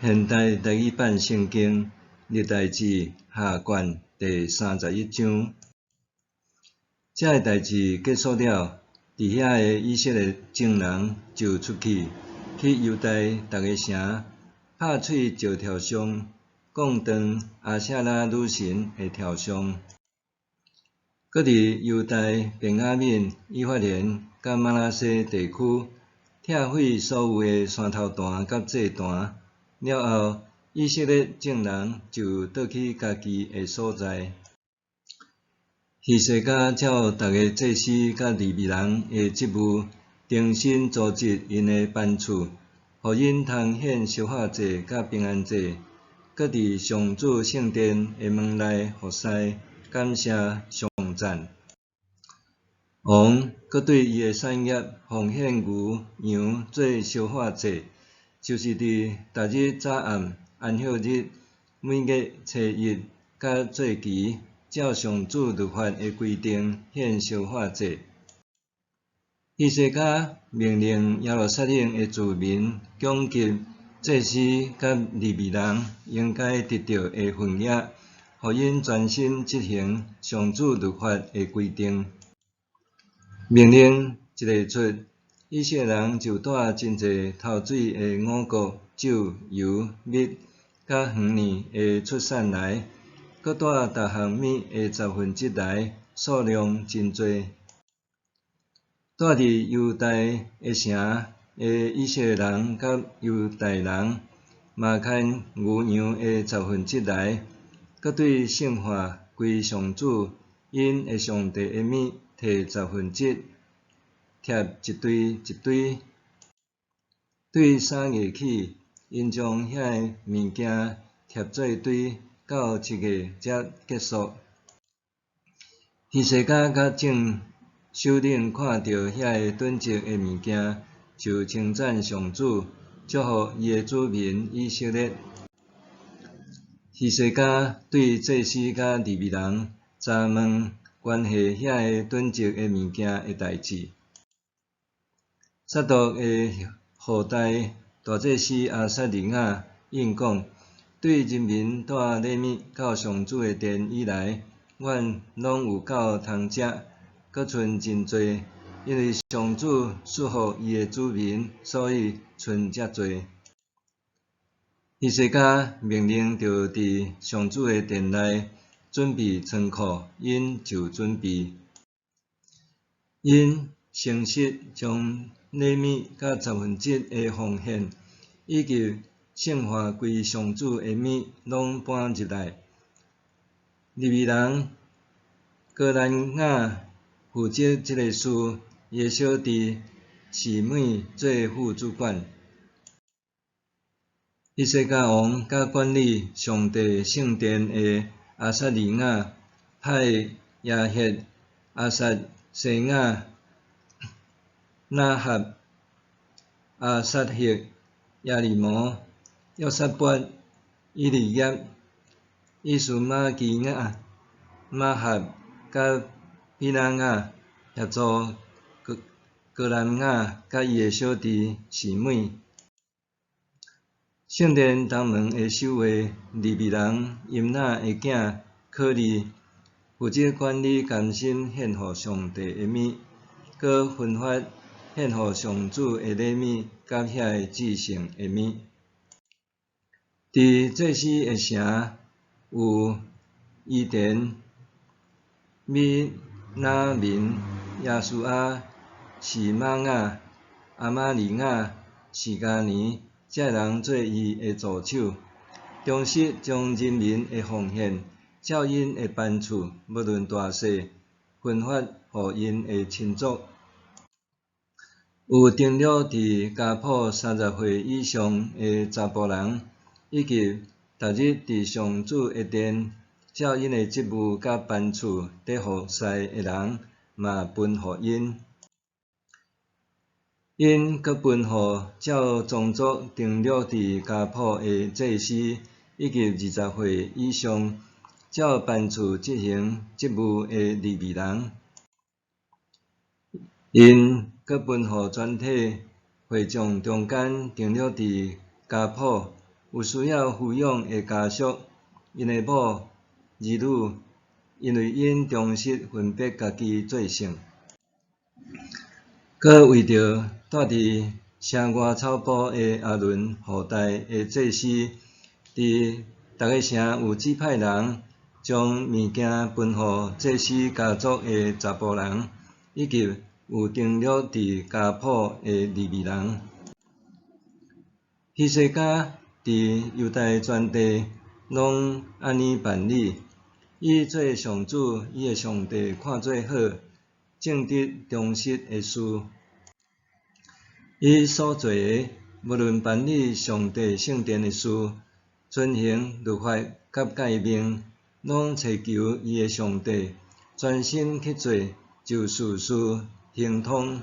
現代台語版聖經歷代志下卷第三十一章。這个代誌結束了，佇遐的以色列眾人就出去，去猶大逐个城，拍碎石柱像，摃斷亞舍拉女神的柱像。閣佇猶大、便雅憫、以法蓮佮瑪拿西地區，拆毀所有的山頭壇佮祭壇。了後，以色列眾人就倒去家己的所在。希西家照逐个祭司佮利未人的職務，重新組織𪜶的班次，予𪜶通獻燒化祭佮平安祭，閣佇上主聖殿的門內服侍，感謝頌讚。王閣對伊的產業奉獻牛羊做燒化祭，就是佇逐日早暗、安息日、每月初一佮節期，照上主律法的規定獻燒化祭。希西家命令耶路撒冷的住民供給祭司佮利未人應該得著的份額，予𪜶專心執行上主律法的規定。命令一下出，以色列人就帶真濟頭水的五穀、酒、油、蜜，佮園裡的出產來，閣帶逐項物的十分之一來，數量真濟。住佇猶大的城的以色列人佮猶大人，嘛牽牛羊的十分之一來，閣對聖化歸上主𪜶的上帝的物提十分之一，疊一堆一堆。對三月起，𪜶將遐个物件疊做堆，到七月才結束。希西家佮眾首領看著遐个囤積的物件，就稱讚上主，祝福伊的子民以色列。希西家對祭司佮利未人查問關係遐个囤積的物件的代誌。撒督的後代大祭司亞撒利雅應講：對人民帶禮物到上主的殿以來，阮攏有夠通食，閣賰真濟，因為上主賜福伊的子民，所以賰遮濟。希西家命令著佇上主的殿內準備倉庫，𪜶就準備。𪜶誠實將禮物佮十分之一的奉獻，以及聖化歸上主的物，攏搬入來。利未人哥蘭雅負責這个事，伊的小弟示每做副主管。希西家王佮管理上帝聖殿的亞撒利雅派耶歇、亞撒西雅、拿合、亞撒赫、耶利摩、約撒拔、以利業、以斯瑪基雅、瑪合佮比拿雅協助哥哥蘭雅佮伊的小弟示每。聖殿東門的守衛利未人音那的囝可利，負責管理甘心獻予上帝的物，閣分發獻予上主的禮物佮遐个至聖的物。佇祭司的城有伊甸、米拿明、耶書亞、示瑪雅、亞瑪利雅、示迦尼，這人做伊的助手，忠實將人民的奉獻，照𪜶的班次，無論大細，分發予𪜶的親族。有登錄佇家譜30歲以上的查埔人，以及逐日佇上主的殿，照𪜶的職務佮班次佇服侍的人，嘛分予𪜶。𪜶閣分予照宗族登錄佇家譜的祭司，以及20歲以上照班次執行職務的利未人。𪜶閣分予全體會眾中間登錄佇家譜有需要撫養的家屬，𪜶的某、兒女，因為𪜶忠實分別家己做聖。閣為著蹛佇城外草埔的亞倫後代的祭司，佇逐个城有指派人，將物件分予祭司家族的查埔人，以及有登錄佇家譜的利未人。希西家佇猶大全地攏按呢辦理，伊做上主伊的上帝看做好、正直忠實的事。伊所做的，無論辦理上帝聖殿的事，遵行律法佮誡命，攏揣求伊的上帝，專心去做，就事事亨通。